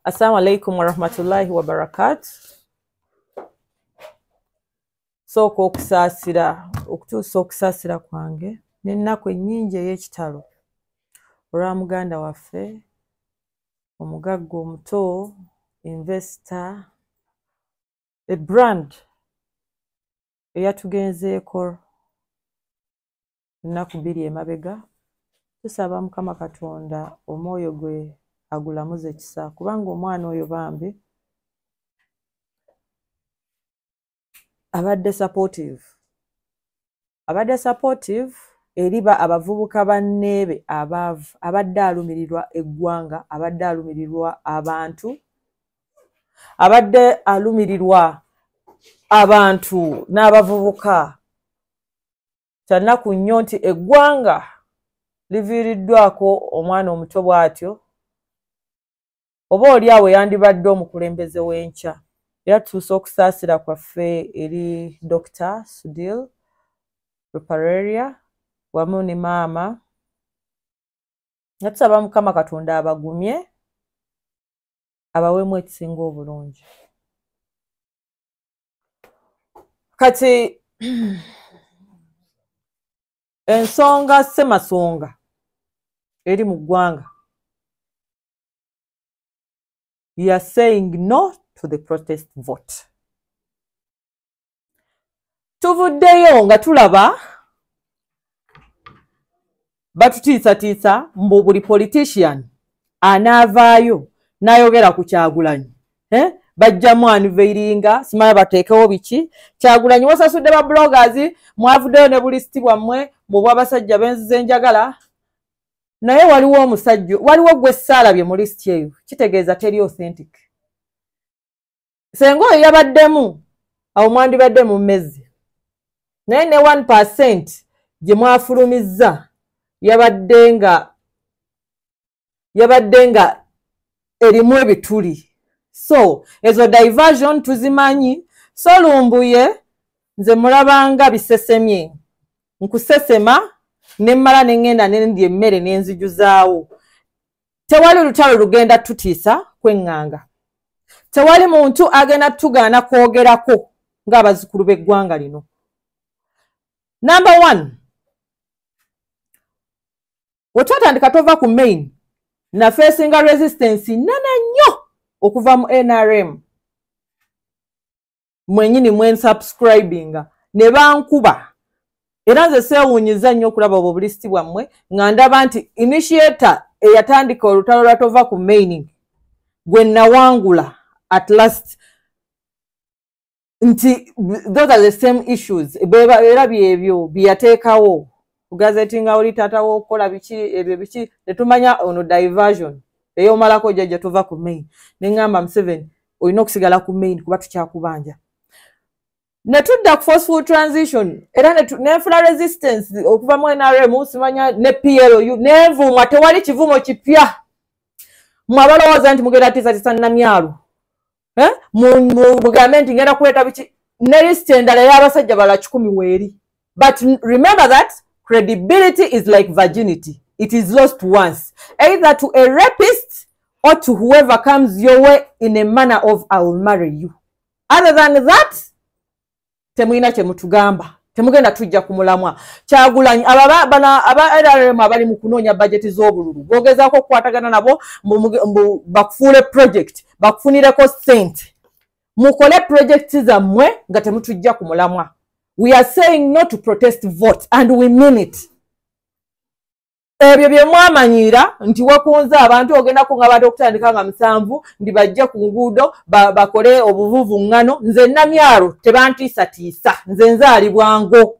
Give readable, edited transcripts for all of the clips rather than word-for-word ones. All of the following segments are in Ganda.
Assalamu alaikum warahmatullahi wabarakatuh. Sooka okusaasira, okutuusa okusaasira kwange n'ennaku ennyingi ey'ekitalo olwa muganda waffe omugagga omuto, investor, a brand eyatugenzeeko ennaku 2 emabega. Tusaba Mukama Katonda omwoyo gwe agulamuze ekisa, kubanga omwana oyo bambi abadde supportive, abadde supportive eriba abavubuka banneebe abaavu, abadde alumirirwa eggwanga, abadde alumirirwa abantu, abadde alumirirwa abantu n'abavubuka. Kyannaku nnyo nti eggwanga liviiriddwako omwana omuto bw'atyo, oba oli awo yandibadde omukulembeze w'enkya. Era tutuusa okusaasira kwaffe eri Dr. Sudhir Ruparelia wamu ne maama, nga tusaba Mukama Katonda abagumye, abaweemu ekisinga obulungi. Kati ensonga ssemasonga eri mu ggwanga, you are saying no to the protest vote. Tuvuddeyo nga tulaba batutiisatiisa mbu buli politician anaavaayo n'ayogera ku Kyagulanyi, bajjamu anveiringa, simanya bateekewo biki. Kyagulanyi wasasudde ba bloggers, mwavuddeyo ne bulisiti bwammwe bw'abasajja benzize njagala, naye waliwo omusajja, waliwo gwe ssaalabye mu lisiti eyo, kitegeeza teri authentic. Senga oyo yabaddemu awo mwandibadde mu mmezi, naye ne 1% gye mwafulumizza yabadde nga erimu ebituli. So ezo diversion tuzimanyi. So Lumbuye nze mulabanga bisesemye, nkusesema nemmala nengenda nendya emmere nenzijuzaawo. Tewali lutalo lugenda tutiisa kweŋŋanga, tewali muntu agenda tugaana kwogerako ng'abazzukulu b'eggwanga lino. Number 1, wetwatandika tova ku main na facinga resistance nene nnyo okuva mu NRM mwenyini mwensubscribinga ne bankuba. Era nze seewuunyiza nnyo okulaba obwo obulisiti bwammwe nga ndaba nti initiator eyatandika olutalo lwa tova ku main gwe nawangula at last, nti those are the same issues, era byebyo byeyateekawo kugazetinga oli taata w'okukola biki ebyo biki, netumanya ono diversion eyomalako jjajja tova ku main. Ne ŋŋamba Museveni olina okusigala ku main kuba tukyakubanja. Ne tudda ku forceful transition, era nenfuna resistance okuva mu NRM, simanya ne PLU, nenvumwa, tewali kivumo kipya. Mmwe abalowooza nti mugenda tiisatiisa Namyalo, mugambe nti ngenda kuleeta biki, ne lisiti endala ey'abasajja bala 10 weeri. But remember that credibility is like virginity. It is lost once, either to a rapist or to whoever comes your way in a manner of I will marry you. Other than that, temulina kye mutugamba, temugenda tujja kumulamwa. Kyagulanyi aba NRM abali mu kunoonya bajeti z'obululu boogezaako okukwatagana nabo bakufuule project, bakufunireko ssente, mukole project zammwe nga temutujja ku mulamwa. We are saying no to protest vote and we mean it. Ebyo bye mwamanyiira nti wakunze abantu, ogenda kunga abantu okutandika nga 7 ndi bajje ku nguudo bakole obuvuvuŋŋano. Nze Namyalo tebantiisatiisa, nze nzaalibwango,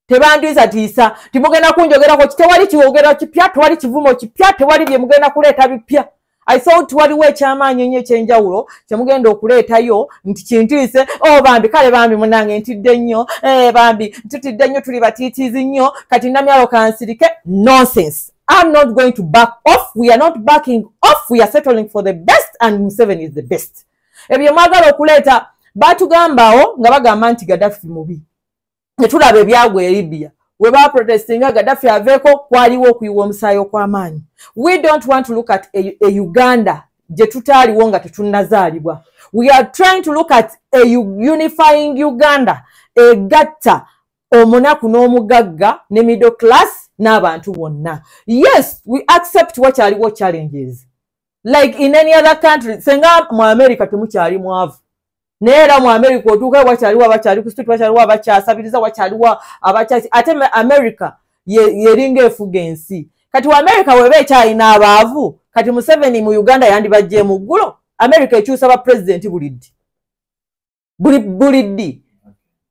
tebantiisatiisa. Timugenda kunjogerako, tewali kiwogero kipya, tewali kivumo kipya, tewali bye mugenda kuleeta bipya. I thought waliwo ekyamaanyi ennyo eky'enjawulo kyemugenda okuleetayo nti kintiise. Oh bambi, kale bambi munnange ntidde nnyo, bambi ntutidde nnyo, tuli batiitiizi nnyo, kati Namyalo kansirike. Nonsense. I'm not going to back off. We are not backing off. We are settling for the best and Museveni is the best. Ebyo mwagala okuleeta batugambawo nga bagamba nti Gaddafi mubi, ne tulaba ebyagwa e Libya we baprotestinga Gaddafi aveeko, kwaliwo okuyiwa omusaayi okw'amaanyi. We don't want to look at a Uganda gye tutaaliwo nga tetunnazaalibwa. We are trying to look at a unifying Uganda egatta omunaku n'omugagga ne middle class n'abantu bonna. Yes, we accept wakyaliwo challenges like in any other country. Senga mu America temukyali mwavu, naye era mu America otuukayo wakyaliwo abakyali ku street, wakyaliwo abakyasabiriza, wakyaliwo abakyaki. Ate America yeringa efuga ensi. Kati wa America weba ekyalina abaavu, kati Museveni mu Uganda yandibajje mu ggulo. America ekyusa ba president buli ddi? Buli ddi?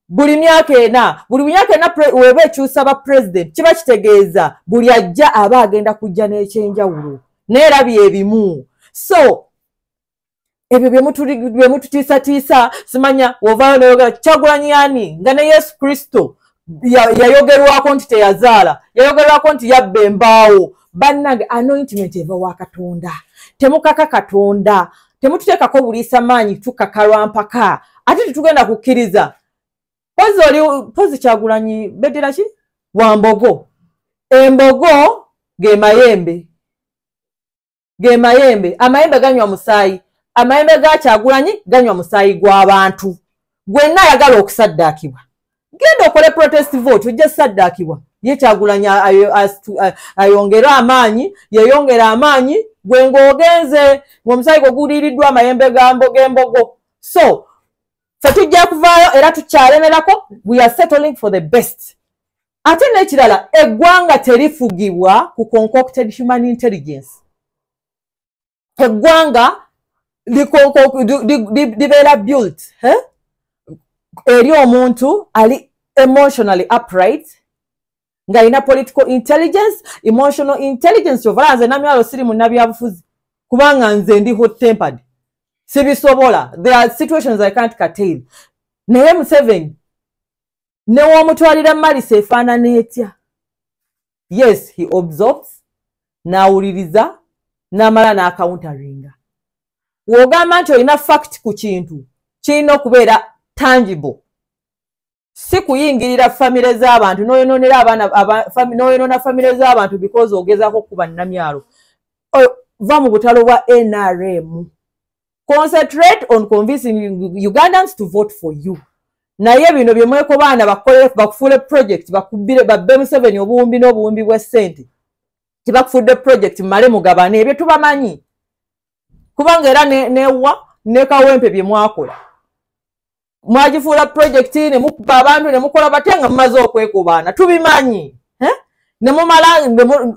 Buli myaka 4. Buli myaka 4 weba ekyusa ba president, kiba kitegeeza buli ajja aba agenda kujja n'ekyenjawulo, naye era byebimu. So ebyo byemututiisatiisa, simanya wovaayo noyogera Kyagulanyi ani, nga ne Yesu Kristo yayogerwako nti teyazaala, yayogerwako nti yabba embaawo. Bannange, anointment eva wa Katonda. Temukaka Katonda, temututeekako buliisa maanyi, tukakalwa mpaka. Ate tetugenda kukkiriza. Pozi oli pozi Kyagulanyi beddera ki wambogo, embogo ge mayembe, ge mayembe, amayembe ganywa musaayi. Amayembe ga Kyagulanyi ganywa musaayi gw'abantu. Gwenna ayagala okusaddaakibwa, genda okole protest vote, ojja saddaakibwa. Ye Kyagulanyi ayongere amaanyi, yeyongere amaanyi, gwe ng'ogenze ng'omusaayi gwe guliiriddwa amayembe g'embogo. So ffe tujja kuvaayo era tukyalemerako. We are settling for the best. Ate n'ekirala, eggwanga terifugibwa ku concocted human intelligence. Eggwanga libeera built eri omuntu ali emotionally upright, ng'alina political intelligence, emotional intelligence. Ovala nze Namyalo siri munnabyabufuzi, kubanga nze ndi hot tempered, sibisobola. There are situations I can't curtail. Naye Museveni newomutwalira malisa efaanana etya, yes, he absorbs, n'awuliriza, n'amala n'acounteringa. W'ogamba nti olina fact ku kintu, kirina okubeera tangible, si kuyingirira famire z'abantu n'oyonoonera abaana, n'oyonoona famire z'abantu because ogezaako okuba Nnamyalo. Va mu butalo bwa NRM, concentrate on convincing Ugandans to vote for you. Naye bino bye mwekobaana bakole bakufuule project, bakubire babbe Museveni obuwumbi n'obuwumbi bwa ssente, tibakufudde project mmale mugabane. Ebyo tubamanyi, kubanga era newa ne Kawempe bye mwakola, mwagifuula project ne mukuba abantu ne mukola batya nga mumaze okwekubaana. Tubimanyi, eh? Ne mumala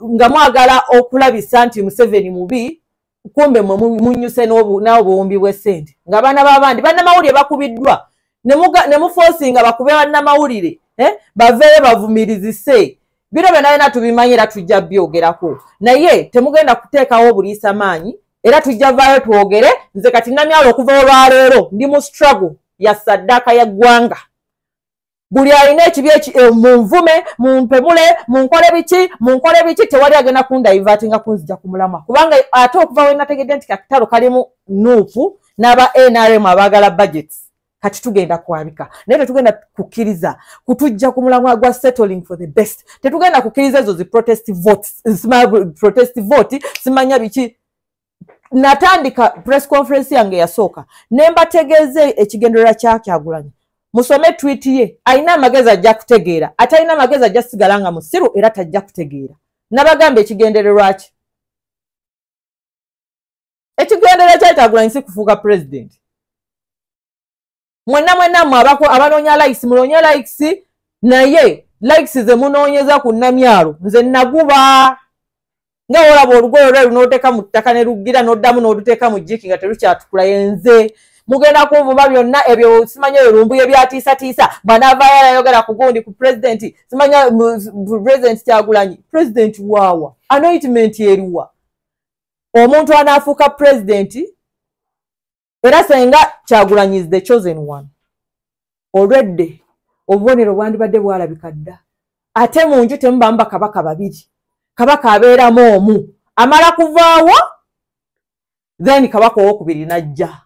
nga mwagala okulabisa nti Museveni mubi, kumbe mwe munyuse n'obuwumbi bw'essente ng'abaana b'abandi bannamawulire bakubiddwa, ne muforcinga bakube bannamawulire, eh? Baveeyo bavumirizise. Bino byonna byonna tubimanyi era tujja byogerako, naye temugenda kuteekawo obuliisa maanyi, era tujja vaayo twogere. Nze kati Namyalo okuva olwaleero ndi mu struggle ya saddaaka ya ggwanga. Buli alina ekibi munvume, mumpemule, munkole biki, munkole biki, tewali agenda kundivertinga kunzija ku mulamwa, kubanga ate okuva we nategedde nti kakitalo kalimu NUP n'aba NRM abaagala budgets, kati tugenda kwabika, naye tetugenda kukkiriza kutujja ku mulamwa gwa settling for the best. Tetugenda kukkiriza ezo zi protest votes, protest vote, simanya biki. Natandika press conference yange yasooka ne mbategeeze ekigendererwa kya Kyagulanyi. Musome tweet ye. Alina amagezi ajja kutegeera, atalina amagezi ajja sigala nga musiru era tajja kutegeera. Nabagamba ekigendererwa ki. Ekigendererwa kya Kyagulanyi si kufuuka president. Mwenna mwenna mmwe abanoonya likes, munoonye likes, naye likes ze munoonyeza ku Nnamyalo, nze naguba nga olaba olugoye lweru n'oteeka mu ttaka ne luggira, n'oddamu n'oluteeka mu jiki nga terukyatukula. Yenze mugenda kunvuma byonna ebyo, simanya ebyo Lumbuye byatiisatiisa bw'anaavaayo ayogera ku gundi, ku president, simanya President Kyagulanyi. President waawa? Anointment eriwa? Omuntu anaafuuka president, era senga Kyagulanyi is the chosen one already, obubonero bwandibadde bwalabika dda. Ate mu nju temubamu bakabaka babiri, kabaka abeeramu omu, amala kuvaawo, then kabaka owokubiri najja.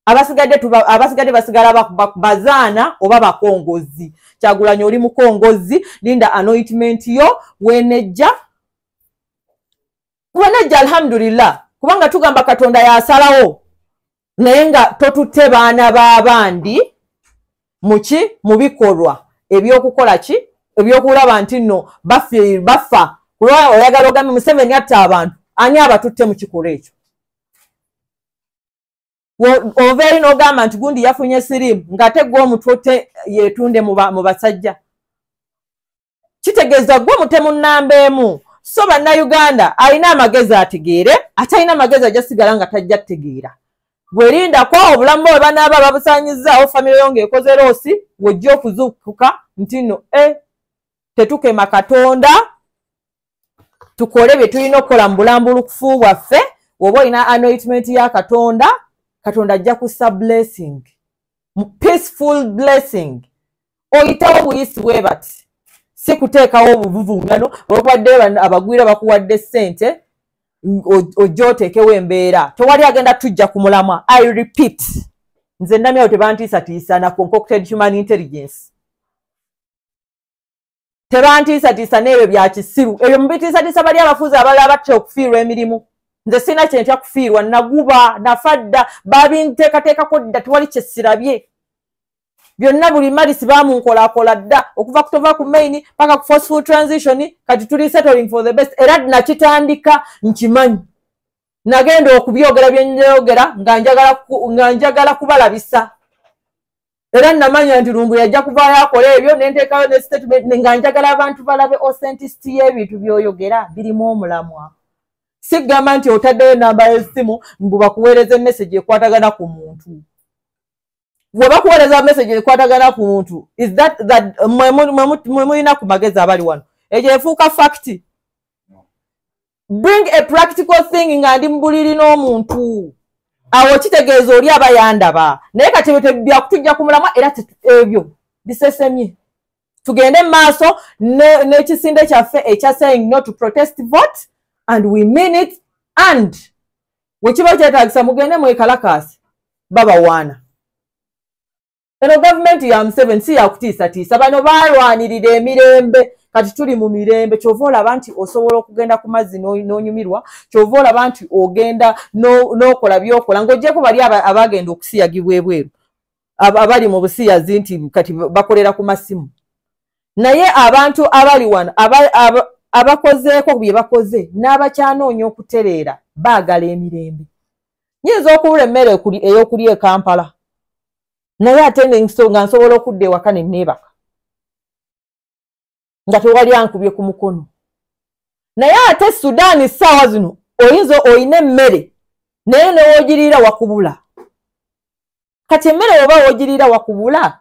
Abasigadde basigala bazaana oba bakongozi. Kyagulanyi oli mukongozi, linda anointment yo wenejja, wenejja. Alhamdulillah. Kubanga tugamba Katonda yasalawo, naye nga totutte baana b'abandi muki mu bikolwa ebyokukola ki, ebyokulaba nti nno bafa. Kulwa oyagala ogambe Museveni atta abantu, ani abatutte mu kikolwa ekyo? Ova eri n'ogamba nti gundi yafunye siriimu, ng'ate gwe omututte yeetunde mu basajja. Kitegeeza gwe mutemu nnamba emu. So bannayuganda alina amagezi ategeere, atalina amagezi ajja sigala nga tajja kutegeera. Bwerindako obulamu bwe banaaba babusaanyizaawo, famire yo ng'ekoze loss, w'ojja okuzuukuka nti nno tetukema Katonda, tukole bye tulina okukola mu bulambulukufu bwaffe. Bw'oba olina anointment ya Katonda, Katonda ajja kussa blessing, peaceful blessing. Oyitawo buyisi bwe bati, si kuteekawo obuvuvungano. Olwokubadde abagwira bakuwadde ssente, ojja oteekewo embeera. Tewali agenda tujja ku mulamwa. I repeat, nze Namyawo tebantiisatiisa na concocted human intelligence, tebantiisatiisa n'ebyo bya kisiru. Ebyo mubitiisatiisa bali abafuzi abalala batya okufiirwa emirimu. Nze sirina kye ntya kufiirwa, naguba nafa dda, babinteekateekako dda, tewali kye sirabye. Byonna buli malisi bamunkolaakola dda, okuva kutova ku main paka ku forceful transition. Kati tuli settling for the best. Era nakitandika nkimanyi, nagenda okubyogera bye njogera nga njagala kubalabisa. Era namanya nti Lumbu yajja kuvaayo akola ebyo, nenteekayo ne statement nga njagala abantu balabe authenticity y'ebintu by'oyogera birimu omulamwa. Sigamba nti otaddeyo enamba y'essimu mbu bakuweereza message ekwatagana ku muntu. Bwe bakuweereza message ekwatagana ku muntu, is that that mwe mulina ku magezi abali wano, ekyo efuuka fact? Bring a practical thing. Nga ndi mu buliri n'omuntu, awo kitegeeza oli aba yandaba. Naye kati ebyo byakutujja ku mulamwa, era ebyo bisesemye. Tugende mu maaso n'ekisinde kyaffe ekya saying no to protest vote, and we mean it. And wekiba kyetaagisa mugende mwekalakaasi, babawaana. Eno gavumenti ya Museveni si yakutiisatiisa. Bano balwanirira emirembe, kati tuli mu mirembe. Kyova olaba nti osobola okugenda ku mazzi n'onyumirwa, kyova olaba nti ogenda n'okola byokola, ng'oggyeko bali abagenda okusiyagibwa ebweru, abali mu busiyazi nti kati bakolera ku masimu. Naye abantu abali wano abakozeeko bye bakoze n'abakyanoonya okutereera baagala emirembe. Nyinza okubula emmere ey'okulya e Kampala, naye ate nga nsobola okudda ewaka ne neebaka nga tewali ankubye ku mukono. Naye ate Sudaani ssaawa zino oyinza oyina emmere, naye newoogiriira wakubula. Kati emmere oba woogiriira wakubula,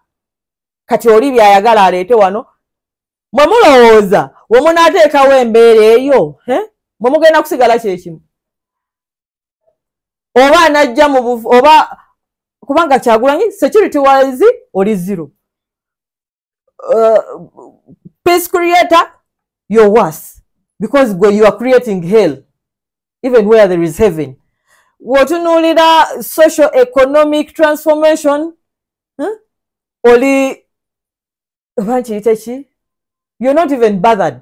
kati oli byayagala aleete wano. Mwe mulowooza we munaateekawo embeera eyo, mwe mugenda kusigala kyekimu, oba anajja mu bufu oba? Kubanga Kyagulanyi, security wise oli zero, peace creator you're worse, because gwe you are creating hell even where there is heaven. Wotunuulira social economic transformation, Oli oba nkiyite ki, you're not even bothered.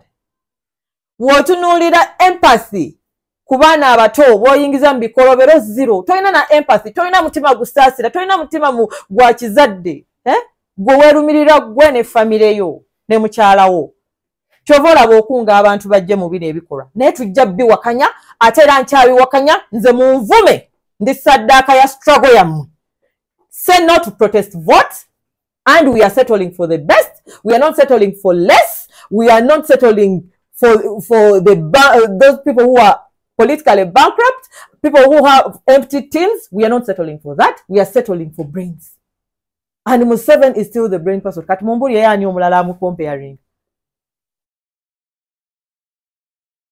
Wotunuulira empathy ku baana abato b'oyingiza mu bikolobero, zero. Tolina na empathy, tolina mutima gusaasira, tolina mutima gwa kizadde, eh? Gwe weerumirira gwe ne famire yo ne mukyalawo. Kyova olaba okunga abantu bajje mu bino ebikolwa, naye tujja biwakanya. Ate era nkyabiwakanya. Nze munvume, ndi saddaaka ya struggle yammwe. Say no to protest vote, and we are settling for the best. We are not settling for less. We are not settling for those people who are politically bankrupt, people who have empty tins. We are not settling for that. We are settling for brains, and Museveni is still the brain person. Kati mumbuli ani omulala amucomparing?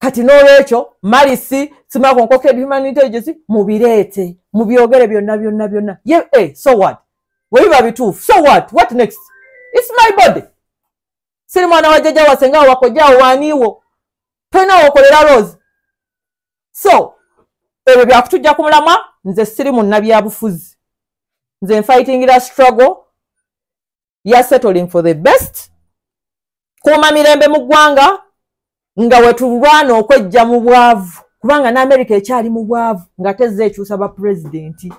Kati n'olwekyo malisi sima concocted human intelligence, mubireete, mubyogere byonna byonna byonna. Ye so what? Webiba bituufu, so what? What next? It's my body. Siri mwana wa jjajja wa senga wakojjawo waniiwo, tolina wokolera rose. So ebyo byakutujja ku mulamwa. Nze siri munnabyabufuzi, nze nfightingira struggle ya settling for the best, kuuma mirembe mu ggwanga nga wetulwana okwejja mu bwavu. Kubanga n'America ekyali mu bwavu nga tezze ekyusa ba pulezidenti.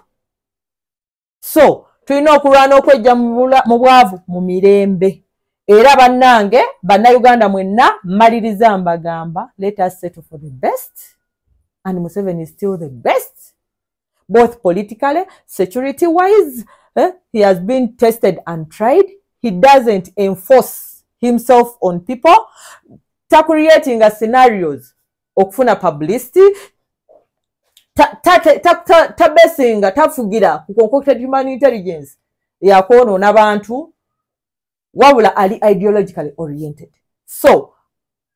So tulina okulwana okwejja mu bwavu mu mirembe. Era bannange bannayuganda mwenna, mmaliriza mbagamba, let us settle for the best, and Museveni is still the best, both politically, security wise. He has been tested and tried. He doesn't enforce himself on people, tacreating scenarios okufuna publicity, tabesinga, tafugira ku concocted human intelligence yakwonoona bantu, wabula ali ideologically oriented. So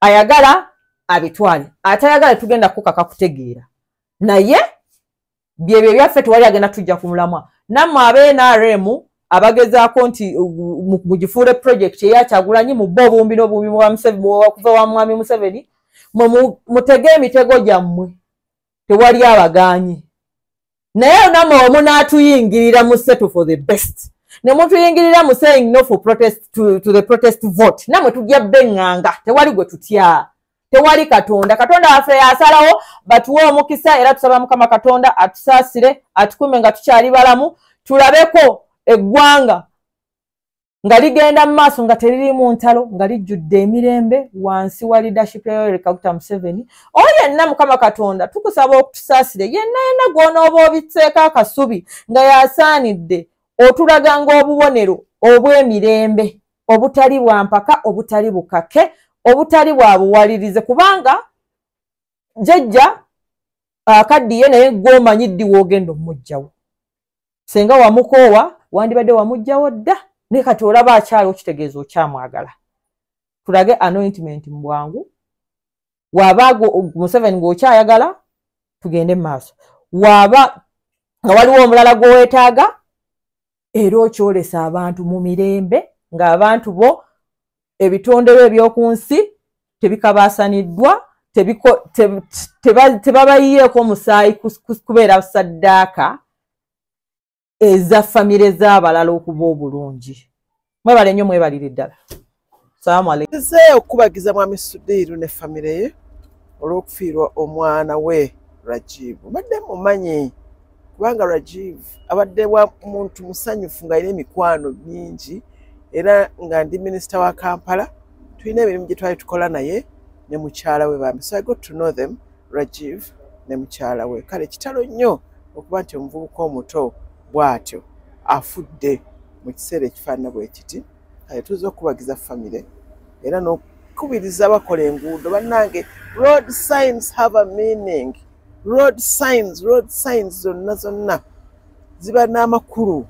ayagala abitwale, atayagala tugenda kukaka kutegeera, naye byebyo byaffe, tewali agenda tujja ku mulamwa. Nammwe abe NRM abagezaako nti mugifuule project eyakyagulanyi mu bo obuwumbi n'obuwumbi okuva wa mwami Museveni, mutege emitego gyammwe, tewali abagaanyi. Naye nammwe omunaatuyingirira mu settle for the best, ne mutuyingirira mu saying no for protest to the protest vote, nammwe tujja beŋŋanga. Tewali gwe tutya, tewali. Katonda, Katonda waffe yasalawo. Batuwe omukisa, era tusaba Mukama Katonda atusaasire, atukume nga tukyali balamu, tulabeko eggwanga nga ligenda mu maaso nga teririmu ntalo, nga lijjudde emirembe wansi wa leadership ya Yoweri Kaguta Museveni. Oyo yenna, Mukama Katonda, tukusaba okutusaasire yenna yenna gw'onooba obitseeko akasubi nga yasaanidde otulaganga obubonero obw'emirembe, obutali bwa mpaka, obutali bukake, obutali bwa buwalirize, kubanga jjajja akaddiye, naye gw'omanyi ddi w'ogenda omugjawo. Senga wamukoowa, wandibadde wamugjawo dda, naye kati olaba akyali, okitegeeza okyamwagala. Tulage anointment mu bwangu. Waaba Museveni ng'okyayagala, tugende mu maaso. Waaba nga waliwo omulala gw'oweetaaga, era okyolesa abantu mu mirembe, ng'abantu bo ebitondero eby'oku nsi tebikabaasaniddwa, tebabayiyeeko omusaayi kubeera saddaaka eza famire z'abalala okuba obulungi. Mwebale nnyo, mwebalire ddala. Salaamu aleikum. Nze okukubagiza mwami Sudiiru ne famire ye olw'okufiirwa omwana we Rajivu. Mbadde mumanyi kubanga Rajiv abadde wa muntu musanyufu, ng'alina emikwano mingi, era nga ndi minisita wa Kampala tulina emirimu gye twali tukola naye ne mukyala we bambi. So I got to know them, Rajiv ne mukyala we. Kale kitalo nnyo okuba nti omuvubuka omuto bw'atyo afudde mu kiseera ekifaanana bwe kiti. Kale tuzza okubagiza famire era n'okukubiriza abakola enguudo. Bannange, road signs have a meaning. Road signs, road signs zonna zonna ziba n'amakulu.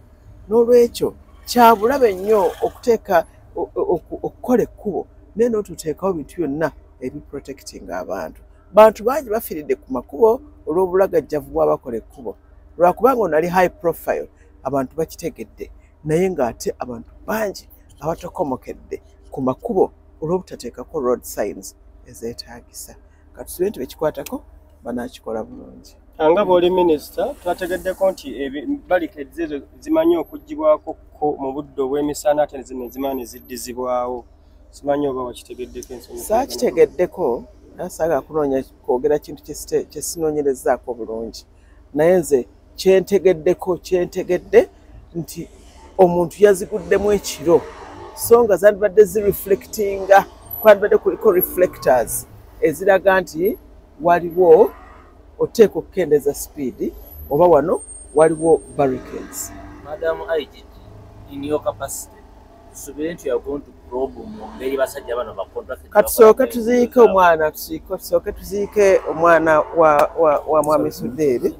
N'olwekyo kyabulabe nnyo okuteeka okukola ekkubo naye n'otuteekawo bintu byonna ebiprotecting abantu. Bantu bangi bafiiridde ku makubo olw'obulagajjavu bw'abakola ekkubo. Lwakubanga ono ali high profile, abantu bakitegedde, naye ng'ate abantu bangi abatokomokedde ku makubo olw'obutateekako road signs ezeetaagisa. Katusubire nti bekikwatako banakikola bulungi. Nga bw'oli minisita, twategeddeko nti barricades ezo zimanyi okugibwako ko mu budde obw'emisana, ate ne zimala ne ziddizibwawo. Simanyi oba wakitegeddeko ensonga. Saakitegeddeko, era saagala kunoonya kwogera kintu kye sinoonyerezaako bulungi, naye nze kyentegeddeko, kyentegedde nti omuntu yaziguddemu ekiro, so nga zandibadde zireflectinga, kwandibadde kuliko reflectors eziraga nti waliwo oteeka okukendeeza sipiidi oba wano waliwo barricades. Madam IGG, in your capacity, tusubire nti you are going to probe mu ngeri basajja bano ba contract. Katusooke tuziike omwana, tusooke tuziike omwana wa mwami Sudeeri.